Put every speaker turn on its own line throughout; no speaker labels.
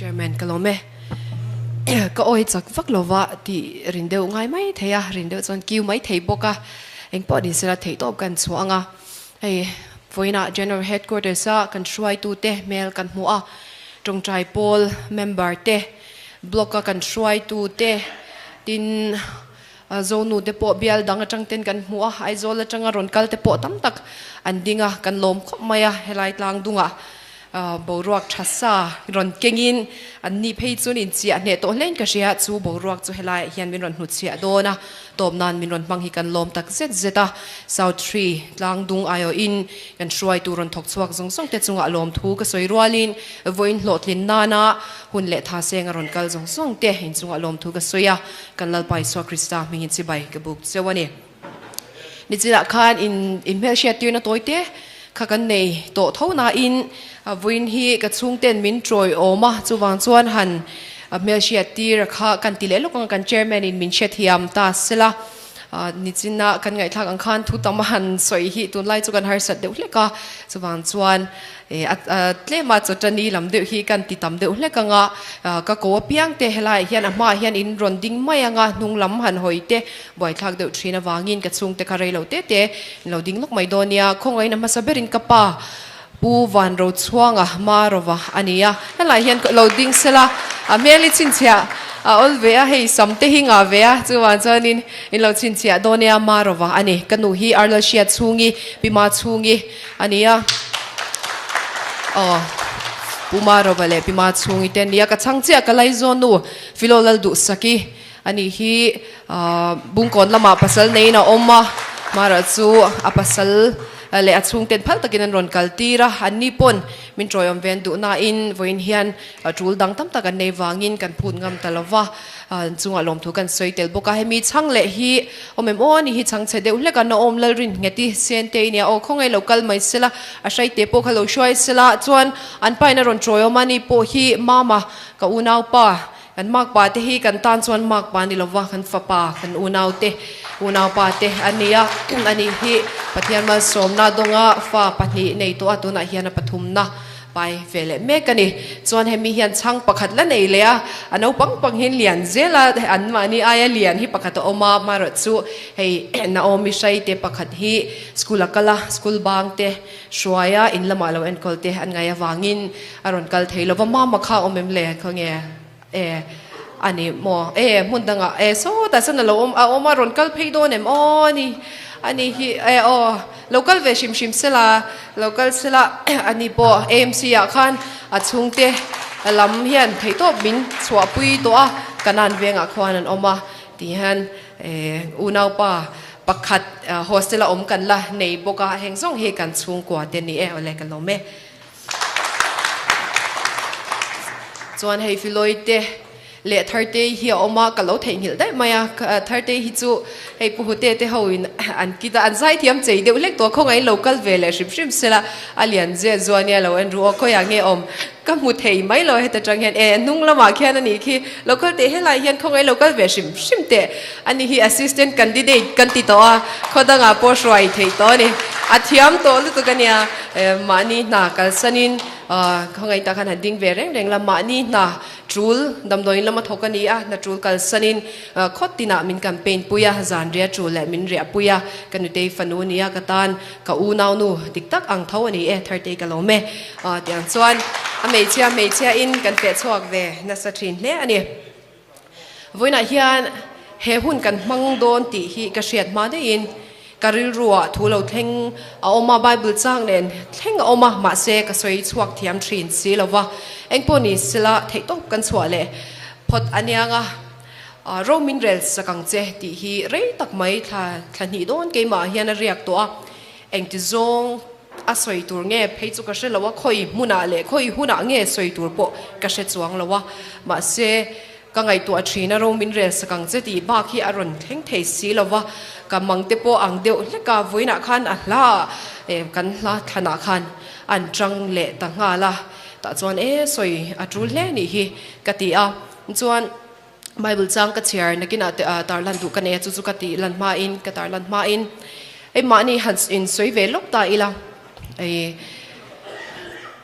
Chairman ka lawm e. Ka awi chak vak lova tih rin deuh ngai mai thei a, rin deuh chuan kiu mai thei bawk a, engpawh ni sela theihtawp kan chhuah ang a. Hei vawiinah General Headquarters a kan hruaitute hmel kan hmuh a, tawngtai pawl member te, block a kan hruaitute tin Zonu te pawh bial dang atang ten kan hmuh a, Aizawl atanga rawn kal te pawh tam tak an ding a, kan lawm khawp mai a, helai tlang dungah boruak tha sa rawn kengin an ni phei chuan inchiah hneh tawh hlein ka hria, chu boruak chu helaiah hian min rawn hnutchhiah dawn a, tawp nan min rawn hmang hi kan lawm tak zet zet a, South Tree tlang dung aiawhin kan hruaitu rawn thawk chhuak zawng zawng te chungah lawmthu ka sawi rualin vawiin hlawhtlin nana hun leh tha seng a rawn kal zawng zawng te inchungah lawmthu ka sawi a. Kan Lalpa Isua Krista hmingin chibai ka buk cheu a ni. Nichinah khan in inhmelhriat tirna tawi te kha kan nei tawh tho nain vawiin hi ka chhungten min tawi awm a, chuvang chuan han hmelhriat tir kha kan ti leh lawk ang a, kan chairman in min hrethiam ta sela. Nichinah kan ngaihthlak ang khan thu tam a han sawi hi tunlai chu kan harsat deuh hlek a, chuvang chuan tlema chawtani lam deuh hi kan ti tam deuh hlek ang a, ka ko apiang te helaiah hian a hmaah hian in rawn ding mai ang a, hnung lam han hawi te buaithlak deuh thin avangin ka chhungte kha rei lo te te in lo ding lawk mai dawn nia, khawngaihna hmasa berin ka pa Pu Vanrochhuanga Marova a ni a, helaiah hian lo ding sela a hmel i chhinchhiah a awl ve a, hei sam te hi ngah ve a, chuvang chuanin in lo chhinchhiah dawn nia Marova a ni, ka nu hi Arlal Hriat chhungi Pi Ma chhungi a ni a, aw Pu Marova leh Pi Ma chhungi te an ni a, ka chhang chiah ka Laizawn nu Philo Lalduhsaki a nih hi Bungkawn lamah pasal neiin a awm a, Mara chu a pasal leh a chhungten phal takin an rawn kal tir a, anni pawn min tawiawm ve an duh nain vawiin hian tul dang tam tak an nei vangin kan phut ngam ta lo va, an chungah lawmthu kan sawi tel bawk a, hemi chhang leh hi awm em aw ani hi chhang chhe deuh hlek a, Naawm Lalrin Ngheti Sente i nia aw khawngaih lo kal mai sela, a hraite pawh kha lo hruai sela chuan an pain a rawn tawiawm a, ani pawh hi Mama ka unaupa Kan makpa te hi kan tan chuan makpa ni lova kan fapa, kan unau te, unaupa te a ni a, ani hi Pathian malsawmna dawnga fa pahnih nei tawh a, tunah hian a pathumna pai ve leh mek a ni. Chuan hemi hian chhang pakhat la nei leh a, a naupang pang hian lian zel a, anmahni aia lian hi pakhat a awm a, amaherawhchu hei Naomi hrai te pakhat hi school a kal a, school bang te hruai a, in lamah lo enkawl te an ngaih avangin A rawn kal thei lova, Mama kha awm em le? Khawnge? E, a ni maw? E, hmun dangah, e, sawtah sawn a lo awm, a awm a, rawn kal phei dawn em? Aw, a ni, a ni hi, e, aw, lo kal ve hrim hrim sela, lo kal sela, a ni pawh AMC ah khan a chhungte lam hian theihtawp min chhuahpui tawh a, Kanan vengah khuan an awm a, ti hian, e, unaupa pakhat hostel a awm kan la nei bawk a, heng zawng hi kan chhungkua te ni e, awle ka lawm e. Chuan hei Filoy te leh Thartei hi a awm a, ka lo theihnghilh daih mai a, Thartei hi chu hei Pu Hute te ho in an kit a, an zaithiam chei deuh hlek tawh a, khawngaih lo kal ve leh hrim hrim sela a lian zet zuan nia lo en ru aw, khawiah nge awm ka hmu thei mai lo heta tang hian e hnung lamah khian a nih khi lo kal teh helai hian khawngaih lo kal ve hrim hrim teh a ni hi assistant candidate kan ti tawh a, khaw dangah pawh hruai theih tawh a ni, a thiam tawh lutuk a nia. Mahni hna kalsanin khawngaih tak khan han ding ve reng reng la, mahni hna tul damdawiin lama thawk a ni a, hna tul kalsanin khawt tinah min campaign pui a, zan ria tul leh min riah pui a, ka nutei fanu a ni a, ka tan ka unaunu dik tak ang tho a ni e, Thartei ka lawm e tih ang chuan a hmeichhia hmeichhia in kan feh chhuak ve nasa thin hle a ni. Vawiinah hian he hun kan hmang dawn tih hi ka hriat hma daihin ka rilruah thu lo thleng a awm a, Bible chang nen thleng a awm a, mahse ka sawi chhuak thiam thin si lo va, engpawh ni sela theihtawp kan chhuah leh phawt a niang a, ro min rel sak ang che tih hi rei tak mai thla thla hnih dawn keimah hian a riak tawh a, engti zawng A sawi tur nge phei chu ka hre lo a, khawi hmunah leh khawi hunah nge sawi tur pawh ka hre chuang lo a, mahse ka ngaihtuah thin a ro min rel sak ang che tih bak hi a rawn thleng thei si lo va, ka mang te pawh ang deuh hlek a, vawiinah khan a hla eh kan hla thlanah khan an chang leh ta nghal a, tah chuan e sawi a tul hle nih hi ka ti a, chuan Bible chang ka chhiar nakinah te tarlan duh ka nei a, chu chu ka tih lan hmain ka tarlan hmain hei mahni han in sawi ve lawk ta ila ei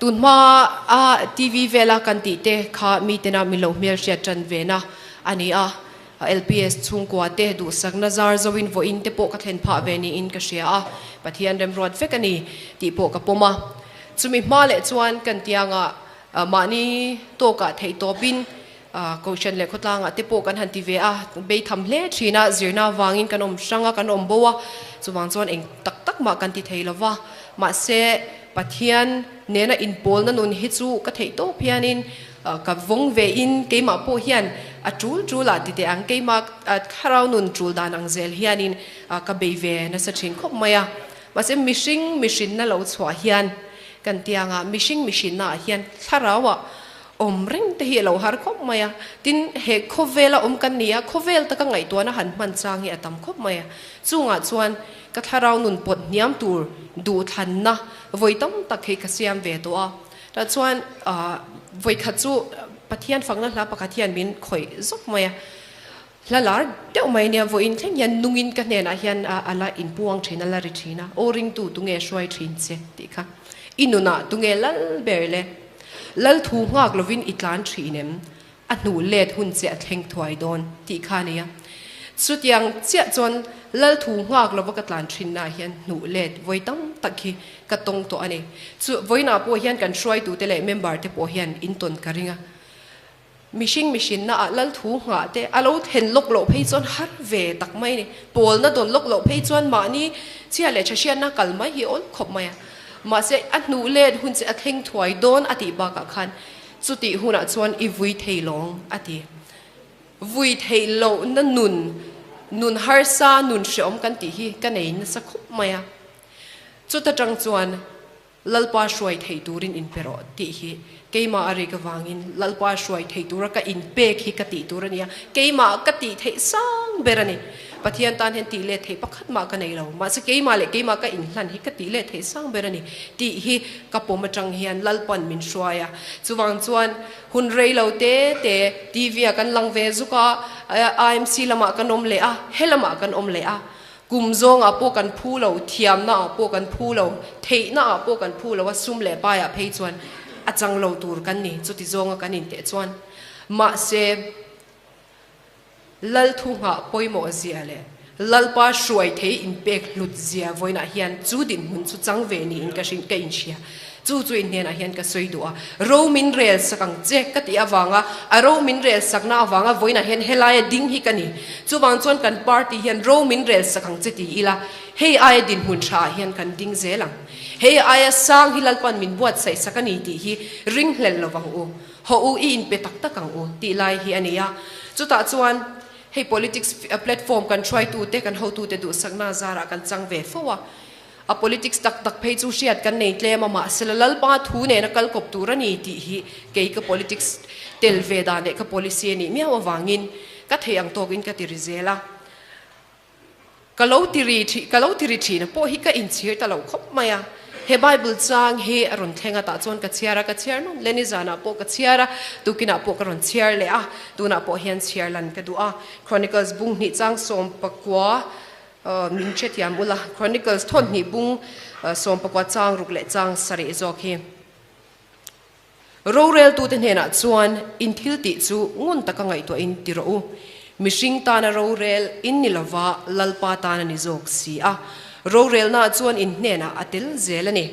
Tun hma a TV vela kan tih te kha mitena min lo hmelhriat tan ve na a ni a. LPS chhungkua te duhsakna zar zoin vawiin te pawh ka thlen phah ve niin ka hria a, Pathian remruat vek a ni tih pawh ka pawm a. Chumi hma leh chuan kan tiangah mahni tawkah theihtawpin Kohhran leh khawtlangah te pawh kan han ti ve a, beitham hle thin a, zirna avangin kan awm hrang a, kan awm bo a, chuvang chuan eng tak tak mah kan ti thei lo va. Mahse, Pathian nena inpawlna nun hi chu ka theih tawp hianin ka vawng ve in keimah pawh hian a tul tul ah ti teh ang, keimah thlarau nun tul dan ang zel hianin ka bei ve nasa thin khawp mai a. Mahse, mihring mihrinna lo chhuah hian kan tiangah mihring mihrinna ah hian thlarau ah Awm reng te hi a lo har khawp mai a, tin he khawvela awm kan ni a, khawvel taka ngaihtuahna han hman chang hi a tam khawp mai a, chungah chuan ka thlarau nun pawt hniam tur duhthlanna vawi tam tak hi ka siam ve tawh a, tah chuan vawi khat chu Pathian fakna hla pakhat hian min khawih zawk mai a, hla lar deuh mai nia vawiin thleng hian nungin ka hnenah hian a la inpuang thin a la ri thin a, aw ringtu tunge hruai thin che tih kha i nunah tunge lal ber le. Lal thu nghak lovin i tlan thin em? A hnuh let hun che a thleng thuai dawn tih kha a ni a. Chutiang chiah chuan Lal thu nghak lova ka tlan thinnaah hian hnuh let vawi tam tak hi ka tawng tawh a ni. Chu vawiinah pawh hian kan hruaitute leh member te pawh hian in tawn ka ring a. Mihring mihrinna ah Lal thu nghah te a lo thlen lawk loh phei chuan har ve tak mai a ni. Pawlna dawn lawk loh phei chuan mahni chhia leh tha hriatna kal mai hi awl khawp mai a. Mahse a hnuh let hun che a thleng thuai dawn a tih bakah khan chutih hunah chuan i vui thei lawng a ti. Vui theih lohna nun, nun harsa, nun hreawm kan tih hi ka nei nasa khawp mai a. Chuta tang chuan Lalpa hruai thei turin inpe rawh tih hi keimah a rik avangin Lalpa hruai thei tura ka inpek hi ka tih tur a nia, keimah ka tih theih sang ber a ni. Pathian tan hian tih let theih pakhat mah ka nei lo, mahse keimah leh keimah ka inhlan hi ka tih let theih sang ber a ni tih hi ka pawm atang hian Lalpan min hruai a. Chuvang chuan hun rei lo te te TV ah kan lang ve zuk a, IMC lamah kan awm leh a, he lamah kan awm leh a, Kum zawngah pawh kan phu lo, thiamnaah pawh kan phu lo, theihnaah pawh kan phu lo a, sum leh paiah phei chuan a chang lo tur kan ni, chuti zawnga kan inteh chuan. Mahse, Lal thu nghah pawimawh zia leh Lalpa hruai thei inpek hlut zia vawiinah hian chu dinhmun chu chang ve niin ka hrin ka inhria. Chu chu in hnenah hian ka sawi duh a, ro min rel sak ang che ka tih avanga a ro min rel sakna avanga vawiinah hian helaia ding hi ka ni. Chuvang chuan kan party hian ro min rel sak ang che ti ila, hei aia dinhmun tha ah hian kan ding zel ang. Hei aia sang hi Lalpan min buatsaih sak a ni tih hi ringhlel lovang u. Haw u i inpe tak tak ang u tih lai hi a ni a. Chutah chuan hei politics platform kan hruaitute, kan hotute duhsakna zarah kan chang ve fo a. A politics tak tak phei chu hriat kan nei tlem a, mahse la Lalpa thu nena kal kawp tur a ni tih hi kei ka politics tel ve dan leh ka policy a nih miau avangin ka thei ang tawkin ka ti ri zel a. Ka lo ti ri thin, ka lo ti ri thin a pawh hi ka inchhir ta lo khawp mai a. He Bible chang hi a rawn thleng a, tah chuan ka chhiar a, ka chhiar nawn leh nizanah pawh ka chhiar a, tukinah pawh ka rawn chhiar leh a, tunah pawh hian chhiar lan ka duh a. Chronicles bung hnih chang 19 Min hrethiam ula, Chronicles thawn hnih bung 19 chang ruk leh chang sarih zawk hi. Roreltute hnenah chuan in thil tih chu ngun taka ngaihtuahin ti rawh u. Mihring tana rorel in ni lova Lalpa tan a ni zawk si a. Rorelnaah chuan in hnenah a tel zel a ni.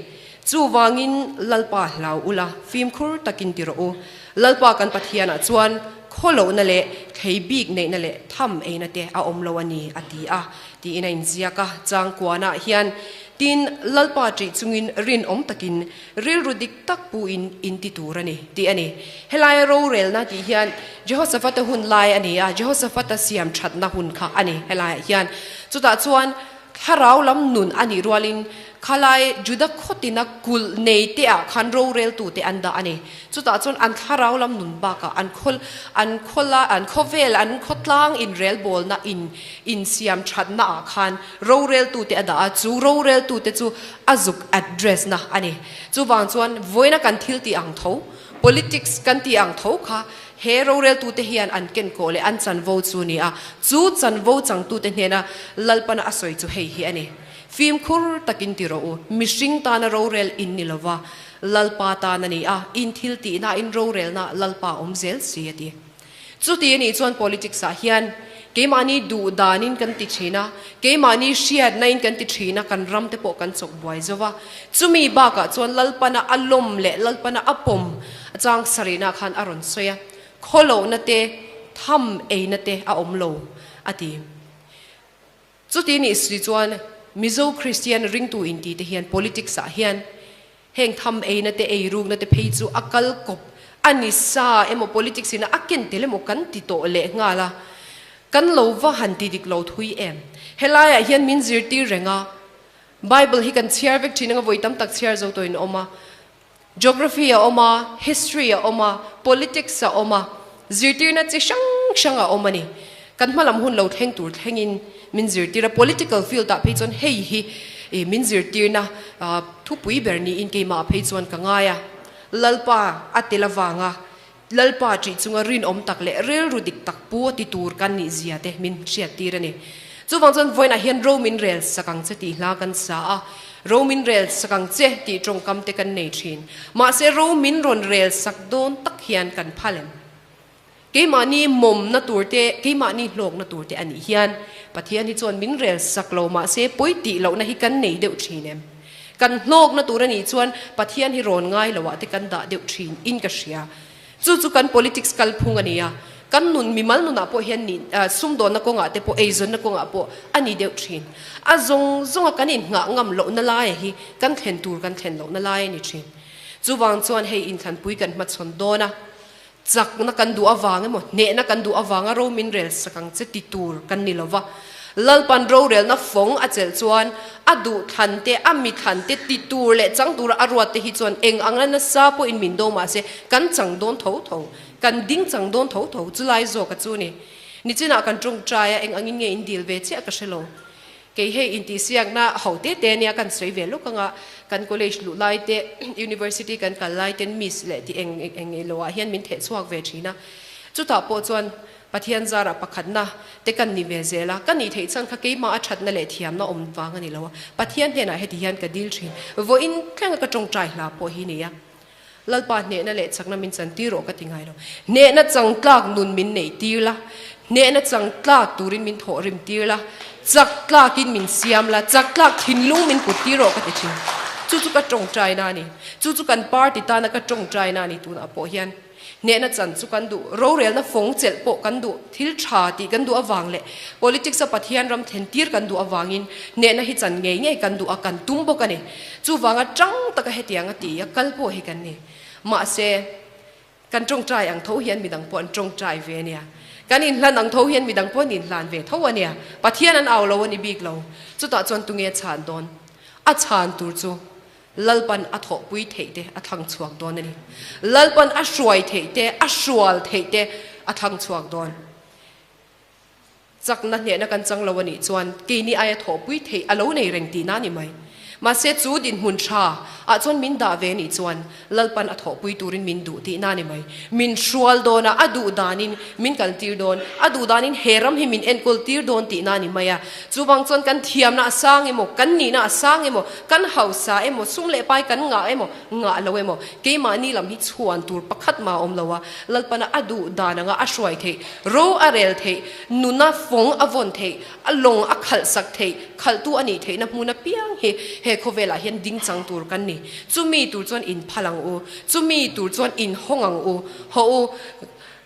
Chuvangin Lalpa hlau ula, fimkhur takin ti rawh u. Lalpa kan Pathianah chuan khawlohna leh thlei bik neihna leh tham eina te a awm lo a ni, a ti a, tiin a inziak a. Changkuanah hian, Tin, Lalpa ṭih chungin rinawm takin rilru dik tak puin in ti tur a ni, tih a ni. Helaia rorelna tih hian Jehoshaphat-a hun lai a ni a, Jehoshaphat-a siam ṭhatna hun kha a ni helaiah hian. Chutah chuan Thlarau lam nun a nih rualin khalai Juda khawtina kulh nei te ah khan roreltute an dah a ni. Chutah chuan an thlarau lam nun bakah an khawl, an khawla, an khawvel, an khawtlang inrelbawlna in insiam thatna ah khan roreltute a dah a, chu roreltute chu a zuk address na a ni. Chuvang chuan vawiina kan thil tih ang tho, politics kan tih ang tho kha He roreltute hian an kenkawh leh an chanvo chu ni a, chu chanvo changtute hnena Lalpana a sawi chu hei hi a ni, Fimkhur takin ti rawh u, mihring tana rorel in ni lova, Lalpa tan a ni a, in thil tihna, in rorelna Lalpa awm zel si a ti. Chuti a nih chuan politics ah hian keimahni duh danin kan ti thin a, keimahni hriatna in kan ti thin a, kan ram te pawh kan chawk buai zo va. Chumi bakah chuan Lalpana a lawm leh Lalpana a pawm chang sarihna khan a rawn sawi a, khawlohna te, tham eina te a awm lo a ti. Chuti nih si chuan Mizo Kristian ringtu inti te hian politics ah hian heng tham eina te ei rukna te phei chu a kal kawp a ni sa emaw politics in a ken tel emaw kan ti tawh leh nghal a, kan lo va han ti dik lo thui em. Helai ah hian min zirtir reng a, Bible hi kan chhiar vek thin anga vawi tam tak chhiar zo tawhin a awm a, Geography a awm a, History a awm a, Politics a awm a, zirtirna chi hrang hrang a awm a ni. Kan hmalam hun lo thleng tur thlengin min zirtir a, political field ah phei chuan hei hi min zirtirna thupui ber niin keimah phei chuan ka ngai a. Lalpa a tel avanga Lalpa ṭih chunga rinawm tak leh rilru dik tak pu a ti tur kan nih zia te min hriattir a ni. Chuvang chuan vawiinah hian ro min rel sak ang che tih hla kan sa a, ro min rel sak ang che tih tawngkam te kan nei thin. Mahse ro min rawn rel sak dawn tak hian kan phal em? Keimahni mawmna tur te, keimahni hlawkna tur te a nih hian Pathian hi chuan min rel sak lo mahse pawi tih lohna hi kan nei deuh thin em? Kan hlawkna tur a nih chuan Pathian hi rawn ngai loah te kan dah deuh thin in ka hria. Chu chu kan politics kalphung a ni a, kan nun mimal nunah pawh hian ni sumdawnna kawngah te pawh eizawnna kawngah pawh a ni deuh thin. A zawng zawnga kan inngah ngam lohna laia hi kan thlen tur kan thlen lohna lai a ni thin. Chuvang chuan hei inthlanpui kan hmachhawn dawn a, Chakna kan duh avang emaw, hnehna kan duh avanga ro min rel sak ang che ti tur kan ni lova. Lalpan rorelna fawng a chelh chuan a duh thlan te, a mi thlan te ti tur leh chang tura a ruat te hi chuan eng ang la nasa pawhin min do mahse kan chang dawn tho tho, kan ding chang dawn tho tho chulai zawk a chu ni. Nichinah kan tawngtai a, eng angin nge in dil ve chiah ka hre lo. Kei hei intihsiakna ho te te ania kan sawi ve lawk anga kan college luh lai te university kan kal lai ten miss leh tih eng eng ilo ah hian min theh chhuak ve thin a, chutah pawh chuan Pathian zarah pakhatna te kan ni ve zel a, ka nih theih chuan kha keimah a thatna leh thiamna awm vang a ni lo a, Pathian hnenah heti hian ka dil thin, vawiin thlenga ka tawngtai hla pawh hi nia. Lalpa hnehna leh chakna min chan tir rawh ka ti ngai lo. Hnehna chang tlak nun min neih tir la, hnehna chang tlak turin min thawh rim tir la, chak tlakin min siam la, chak tlak thinlung min put tir rawh ka ti thin. Chu chu ka tawngtaina a ni. Chu chu kan party tana ka tawngtaina a ni tunah pawh hian. Hnehna chan chu kan duh, rorelna fawng chelh pawh kan duh, thil tha tih kan duh avang leh politics a Pathian ram thlen tir kan duh avangin hnehna hi chan ngei ngei kan duh a, kan tum bawk a ni. Chuvanga tang taka hetiang a ti a kal pawh hi kan ni. Mahse, kan tawngtai ang tho hian midang pawh an tawngtai ve a nia. Kan inhlan ang tho hian midang pawh an inhlan ve tho a nia. Pathian an au lo a ni bik lo. Chutah chuan tunge a chhan dawn? A chhan tur chu Lalpan a thawhpui theih te a thlang chhuak dawn a ni. Lalpan a hruai theih te, a hrual theih te a thlang chhuak dawn. Chakna hnehna kan chang lo a nih chuan keini aia thawhpui theih a lo nei reng tihna a ni mai. Mahse chu dinhmun tha ah chuan min dah ve a nih chuan Lalpan a thawhpui turin min duh tihna a ni mai. Min hrual dawn a, a duh danin min kaltir dawn, a duh danin he ram hi min enkawl tir dawn tihna a ni mai a. Chuvang chuan kan thiamna a sang emaw, kan nihna a sang emaw, kan hausa emaw, sum leh pai kan ngah emaw, ngah lo emaw, keimahni lam hi chhuan tur pakhat mah a awm lo a, Lalpana a duh dan anga a hruai theih, ro a rel theih, nuna fawng a vawn theih, a lawng a khalh sak theih, khalhtu a nih theihna hmun apiang hi he khawvelah hian ding chang tur kan ni. Chumi tur chuan inphal ang u, chumi tur chuan inhawng ang u, haw u,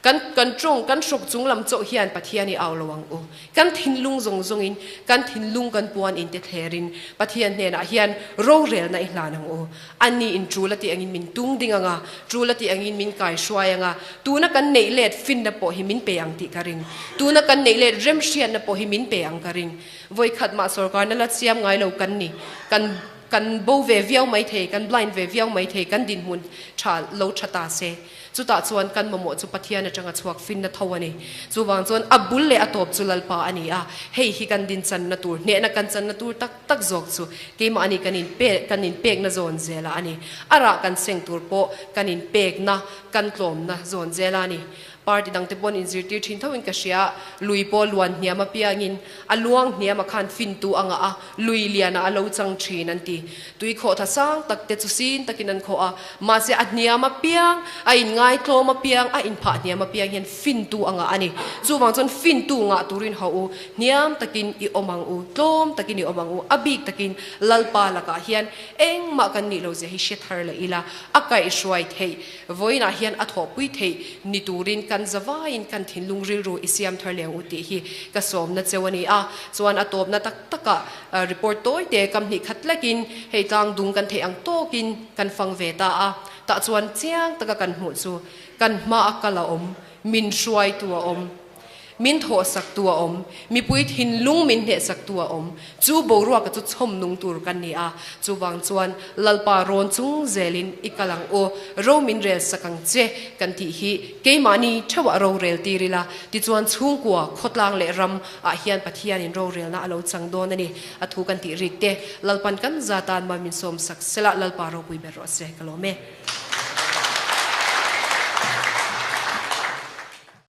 kan kan tawng kan hrawk chung lam chauh hian Pathian i au lo ang u. Kan thinlung zawng zawngin kan thinlung kan puan inte thlerin Pathian hnenah hian rorelna i hlan ang u. Ani in tul a tih angin min tung ding ang a, tul a tih angin min kai hruai ang a, tuna kan neih let finna pawh hi min pe ang tih ka ring. Tuna kan neih let remhriatna pawh hi min pe ang ka ring. Vawikhat mah sorkarna la siam ngai lo kan ni. Kan kan bo ve viau mai thei, kan blind ve viau mai thei, kan dinhmun tha lo tha ta se. Chutah chuan kan mamawh chu Pathian atanga chhuak finna tho a ni. Chuvang chuan a bul leh a tawp chu Lalpa a ni a, hei hi kan dinchanna tur, hnehna kan channa tur tak tak zawk chu keimahni kan inpe kan inpekna zawn zela a ni. A rah kan seng tur pawh kan inpekna, kan tlawmna zawn zela a ni. Party dangte pawn inzirtir thin tho in ka hria, lui pawh luan hniam apiangin a luang hniam a khan fintu a ngah a, lui lianah a lo chang thin an ti. Tui khawh tha sang tak te chu sin takin an khawh a, mahse a hniam apiang, a inngaitlawm apiang, a inphah hniam apiang hian fintu a ngah a ni. Chuvang chuan fintu ngah turin hauh u, hniam takin i awm ang u, tlawm takin i awm ang u, a bik takin Lalpa lakah hian engmah kan nih lo zia hi hre thar leh ila, a kaihhruai theih. Vawiinah hian a thawhpui theih ni turin kan zavaiin kan thinlung rilru i siam thar leh ang u tih hi ka sawmna cheu a ni a. Chuan a tawpna tak takah report tawi te kam hnih khat lekin hei tlang dung kan theih ang tawkin kan fang ve ta a. Tah chuan chiang taka kan hmuh chu kan hmaa kal a awm, min hruaitu a awm. Min thawhsaktu a awm, mipui thinlung min hnehsaktu a awm. Chu boruaka chu chhawm nung tur kan ni a, chuvang chuan Lalpa rawn chung zelin i kal ang u, ro min rel sak ang che kan tih hi keimahni theuhah ro rel tir ila, tichuan chhungkua, khawtlang leh ram ah hian Pathianin rorelna a lo chang dawn a ni. A thu kan tih rik te Lalpan kan za tan mal min sawm sak sela Lalpa ropui ber rawh se ka lawm e.